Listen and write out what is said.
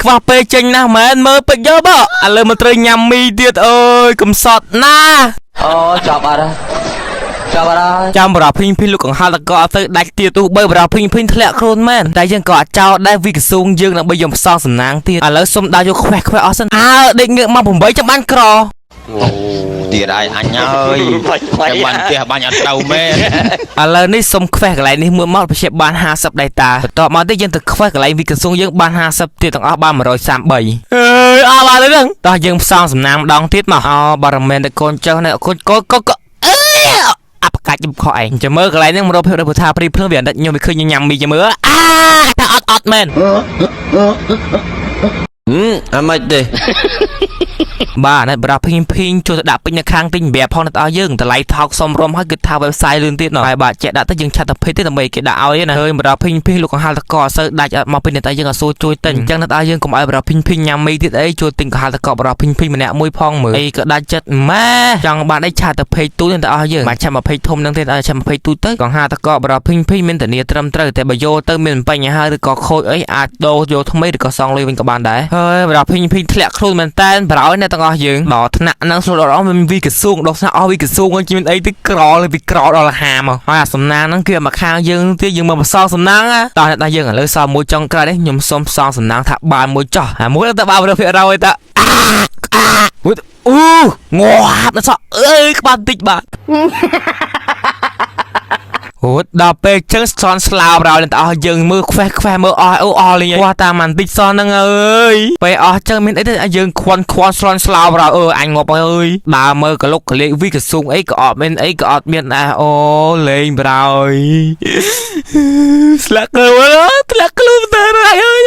ខ្វះពេលចេញណាស់មែនមើលពេចយកបើឥឡូវមកត្រូវញ៉ាំមីទៀតអើយកំសត់ណាស់ អូចប់អត់ហើយចប់អត់ហើយ ចាំបរោះភីងភីងលោកកង្ហាល់តកអត់ទៅដាច់ទៀតទោះបីបរោះភីងភីងធ្លាក់ខ្លួនមែនតែយើងក៏អត់ចោលដែរវិកស៊ូងយើងដើម្បីយកផ្សងសំណាងទៀតឥឡូវសុំដើរយកខ្វេះខ្វេះអស់សិនអើដេកងើកមក8ចាំបានក្រ ទៀតហើយអញហើយចាំបានផ្ទះបាញ់អត់ត្រូវមែន ឥឡូវនេះសុំខ្វេះកន្លែងនេះមួយមកប្រជិះបាន50ដែរតាបន្ទាប់មកទៀតយើងទៅខ្វេះកន្លែងវិកស៊ូងយើងបាន50ទៀតទាំងអស់បាន133អើយអស់បានហើយហ្នឹងតោះយើងផ្សងសំណាងម្ដងទៀតមកអូបារមែនតែកូនចៅនេះកូនកូនកូនអើយអបកាច់ខ្ញុំខកឯងចាំមើលកន្លែងហ្នឹង100%ព្រោះថាព្រីភ្លើងវាអត់ខ្ញុំវាឃើញញ៉ាំមីចាំមើលអាថាអត់អត់មែន អត់មិនទេ បាទនេះបរោះភីងភីងជួយទៅដាក់ពេញនៅខាងទិញប្រាប់ផងដល់ឲ្យយើងតម្លៃថោកសមរម្យហើយគឺថា website លឿនទៀតណោះហើយបាទចេះដាក់ទៅយើង chat ទៅ page ទេដើម្បីគេដាក់ឲ្យណាហើយបរោះភីងភីងលោកកង្ហាល់តកអត់សូវដាច់អត់មកពីអ្នកតែយើងអត់សូវជួយទិញអញ្ចឹងអ្នកតែយើងកុំឲ្យបរោះភីងភីងញ៉ាំមីទៀតអីជួយទិញកង្ហាល់តកបរោះភីងភីងម្នាក់មួយផងមើលអីក៏ដាច់ចិត្តម៉ែចង់បានអី chat ទៅ page ទូអ្នកតែឲ្យយើងបាទ chat មក page ធំហ្នឹងទេឲ្យ chat មក page ទូទៅកង្ហាល់តកបរោះភីងភីងមានធានាត្រឹមត្រូវតែបើយកទៅមានបញ្ហាឬក៏ខូចអីអាចដូរយកថ្មីឬក៏សងលុយវិញក៏បានដែរហើយបរោះភីងភីងធ្លាក់ខ្លួនមែនតែនប្រោយអ្នកទាំងអស់យើងដល់ថ្នាក់ហ្នឹងស្រួលដល់មានវីកស៊ូងដល់ថ្នាក់អស់វីកស៊ូងហ្នឹងជាមានអីទៅក្រលើពីក្រដល់ហាមកហើយអាសំណាងហ្នឹងគឺមកខាងយើងទៀតយើងមកបន្សល់សំណាងណាតោះអ្នកតាយើងឥឡូវសល់មួយចុងក្រោយនេះខ្ញុំសុំផ្សងសំណាងថាបានមួយចោះអាមួយទៅបាន100%តាអាអូងាប់ដល់សក់អើយក្បាលតិចបាទ អូដល់ពេលចឹងសនស្លោបរោអ្នកទាំងអស់យើងមើលខ្វេះខ្វេះមើលអស់អូអស់លេងគាត់តាមបន្តិចសនហ្នឹងអើយពេលអស់ចឹងមានអីទេយើងខ្វាន់ខ្វាន់ស្លន់ស្លោបរោអើអញងាប់អើយដើរមើលកលុកកលេកវិកស៊ុងអីក៏អត់មានអីក៏អត់មានដែរអូលេងប្រោយស្លាក់ខ្លួនធ្លាក់ខ្លួនតែអើយ